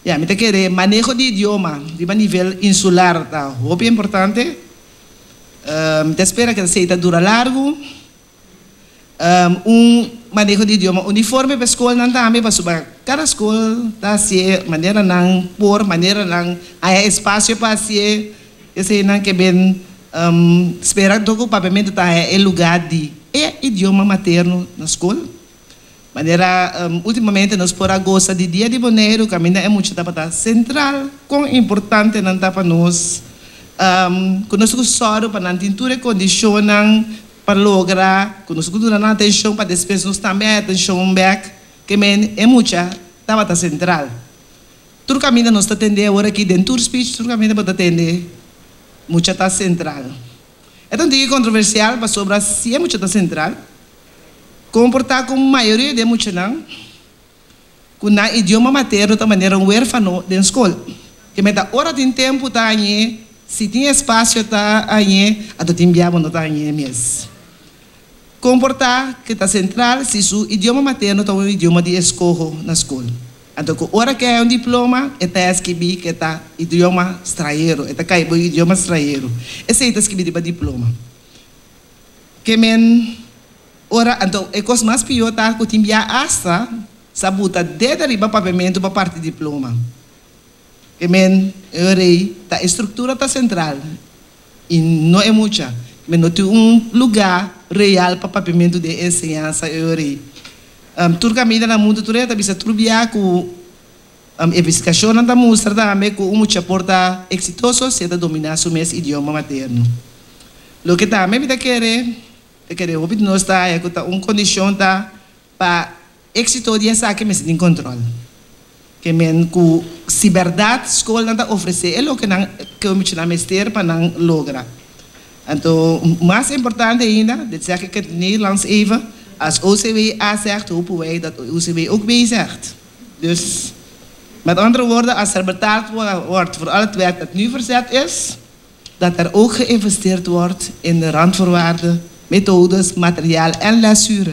Ya, mi ta kere maneho di idioma riba nivel insular ta hopi importante. Mi ta spera ku esei ta dura largu. Un maneho di idioma uniforme pa e skolnan tambe, pasobra kada skol ta hasié manera nan por, manera nan haña espasio pa hasié. Eseinan ke ben spera anto ku papiamentu ta haña e lugá di e idioma materno na skol. Manera ultimamente nos por a gosa di Dia di Boneiru kaminda e mucha tabata sentral kon importante nan ta pa nos ku nos ku sòru pa nan tin tur e kondishonnan pa logra ku nos ku duna nan atenshon pa despues nos tambe haña atenshon bèk ke men e mucha tabata sentral. Tur kaminda nos ta tende awor aki den tur speech tur kaminda bo ta tende mucha ta sentral. E ta un tiki kontroversial pasobra si e mucha ta sentral. Kon por ta ku mayoria di e muchanan ku nan idioma materno ta manera un wérfano den skol? Ke meta ora tin tempu ta hañ'é, si tin espasio ta hañ'é, anto tin bia bo no ta hañ'é mes. Kon por ta ke ta sentral si su idioma materno ta un idioma di eskoho na skol? Anto ku ora ke haña un diploma e ta skibi ke ta idioma stranhero, e ta kai bo idioma stranhero. Esei ta skibi riba diploma. Ke men ora anto e kos mas pió ta ku tin bia asta sa buta deda riba papiamentu pa parti diploma. Ke men e ora ei ta e struktura ta sentral i no e mucha. Ke men no tin un lugá real pa papiamentu den enseñansa e ora ei. Tur kaminda na mundu tur hende ta bisa tur bia ku Investigashonnan ta mustra tambe ku un mucha por ta eksitoso si e ta dominá su mes idioma materno. Loke tambe mi ta kere, ta kere hopi di nos ta haña ku ta un kondishon ta pa éksito di esaki mester tin kòntròl. Ke men ku si bèrdat skolnan ta ofresé e loke nan ke un muchanan mester pa nan logra. Anto mas importante ainda, dit zeg ik in het Nederlands even, als OCW A zegt, hopen wij dat OCW ook B zegt. Dus, met andere woorden, als er betaald wordt voor al het werk dat nu verzet is, dat er ook geïnvesteerd wordt in de randvoorwaarden, methodes, materiaal en lesuren.